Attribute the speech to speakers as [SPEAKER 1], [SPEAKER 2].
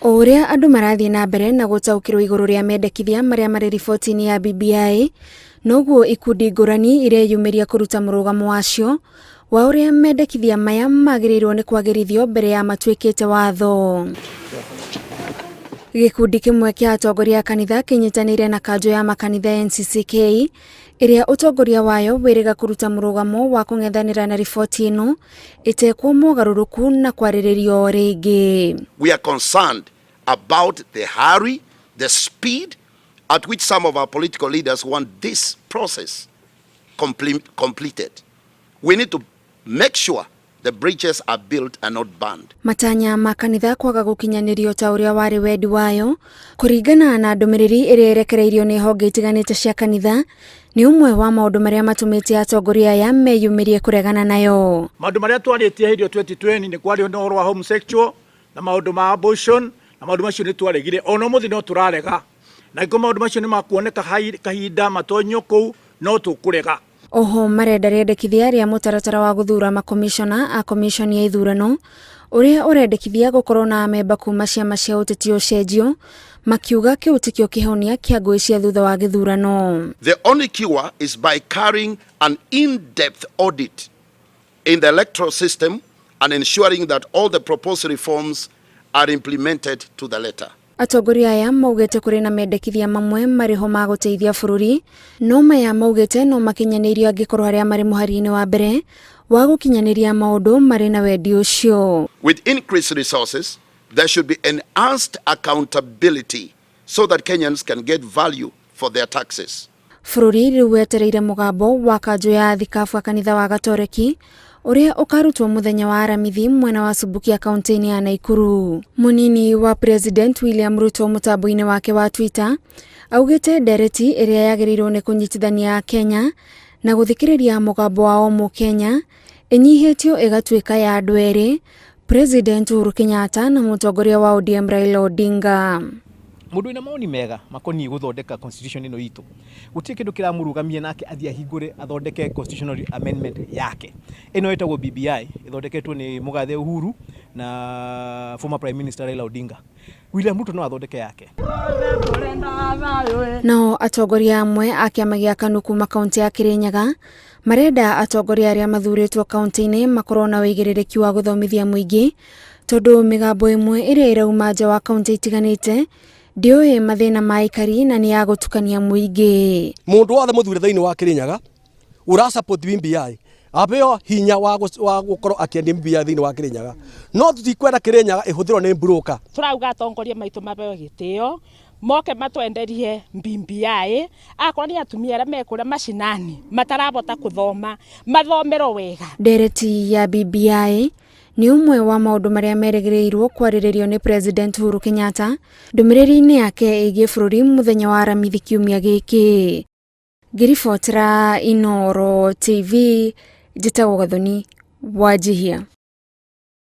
[SPEAKER 1] O ũrĩa andũ marathiĩ na mbere na gũtaũkĩrwo igũrũ rĩa mendekithia marĩa marĩ riboti-inĩ ya BBI, noguo ikundi ngũrani ireyumĩria kũruta mũrũgamo wacio wa ũrĩa mendekithia maya magĩrĩirwo nĩ kwagĩrithio mbere ya matuĩkĩte watho. Gĩkundi kĩmwe kĩa atongoria a kanitha kĩnyitanĩire na kanjũ ya makanitha NCCK ĩrĩa ũtongoria wayo wĩrĩga kũruta mũrũgamo wa kũng'ethanĩra na riboti ĩno ĩtekwo mogarũrũku na kwarĩrĩrio rĩngĩ.
[SPEAKER 2] We are concerned about the hurry, the speed at which some of our political leaders want this process completed. We need to make sure the bridges are built and not burned.
[SPEAKER 1] Matanya ma kanitha kwaga gũkinyanĩrio ta ũrĩa warĩ wendi wayo kũringana na ndũmĩrĩri ĩrĩa ĩrekereirio nĩ honge itiganĩte cia kanitha nĩ ũmwe wa maũndũ marĩa matũmĩte atongoria aya meyumĩrie kũregana nayo.
[SPEAKER 3] Maũndũ marĩa twarĩtie hĩndĩ ĩyo 2020 nĩ kwarĩ na ũhoro wa homosexual na maũndũ ma abortion na maũndũ macio nĩ twaregire ona ũmũthĩ no tũrarega na angĩkorwo maũndũ macio nĩ makuoneka kahinda matonyio kũu no tũkũrega.
[SPEAKER 1] Oho marenda rĩendekithia rĩa mũtaratara wa gũthura makomishona a komishoni ya ithurano ũrĩa ũrendekithia gũkorwo na amemba kuma ciama cia ũteti ũcenjio makiuga kĩu tikĩo kĩhonia kĩa ngũĩ cia thutha wa gĩthurano.
[SPEAKER 2] The only cure is by carrying an in-depth audit in the electoral system and ensuring that all the proposed reforms are implemented to the letter.
[SPEAKER 1] Atongoria aya maugĩte kũrĩ na mendekithia mamwe marĩ ho ma gũteithia bũrũri no maya maugĩte no makinyanĩirio angĩkorwo arĩa marĩ mũhari-inĩ wa mbere wa gũkinyanĩria maũndũ marĩ na wendi ũcio.
[SPEAKER 2] With increased resources, there should be enhanced accountability so that Kenyans can get value for their taxes.
[SPEAKER 1] Bũrũri rĩu wetereire mũgambo wa kanjũ ya thikabu a kanitha wa Gatoreki ũrĩa ũkarutwo mũthenya wa Aramithi mwena wa Subukia kaunti-inĩ ya Naikuru. Mũnini wa President William Ruto mũtambo-inĩ wake wa Twitter augĩte ndereti ĩrĩa yagĩrĩirwo nĩ kũnyitithania Kenya na gũthikĩrĩria mũgambo wa o mũkenya ĩnyihĩtio ĩgatuĩka ya andũ erĩ, President Uhuru Kenyatta na mũtongoria wa ODM Raila Odinga.
[SPEAKER 4] Mũndũ wĩna mawoni mega makoniĩ gũthondeka constitution ĩno itũ gũtirĩ kĩndũ kĩramũrũgamia nake athiĩ ahingũre athondeke constitutional amendment yake. Ĩno ĩtagwo BBI, ĩthondeketwo nĩ mũgathe Uhuru na former prime minister Raila Odinga. William Ruto no athondeke yake.
[SPEAKER 1] Nao atongoria amwe a kĩama gĩa KANU kuma kaunti ya Kirinyaga marenda atongoria arĩa mathurĩtwo kaunti-inĩ makorwo na ũigĩrĩrĩki wa gũthomithia mũingĩ tondũ mĩgambo ĩmwe ĩrĩa ĩrauma nja wa kaunti itiganĩte ndĩũĩ mathĩna ma aikari na nĩ ya gũtukania mũingĩ.
[SPEAKER 5] Mũndũ wothe mũthure thĩinĩ wa Kirinyaga ũra support BBI abeo hinya wa gũkorwo akĩendia BBI thĩinĩ wa Kirinyaga, no tũtikwenda Kirinyaga ĩhũthĩrwo nĩ broker.
[SPEAKER 6] Tũrauga atongoria maitũ mabeo gĩtĩo moke matwenderie BBI akorwo nĩ atumia arĩa mekũrĩa macinani matarabota kũthoma mathomerwo wega.
[SPEAKER 1] Ndereti ya BBI nĩ ũmwe wa maũndũ marĩa merĩgĩrĩirwo kwarĩrĩrio nĩ President Uhuru Kenyatta ndũmĩrĩri-inĩ yake ĩgiĩ bũrũri mũthenya wa Aramithi kiumia gĩkĩ. Ngĩribotera Inooro TV, njĩtagwo Gathoni Wanjihia.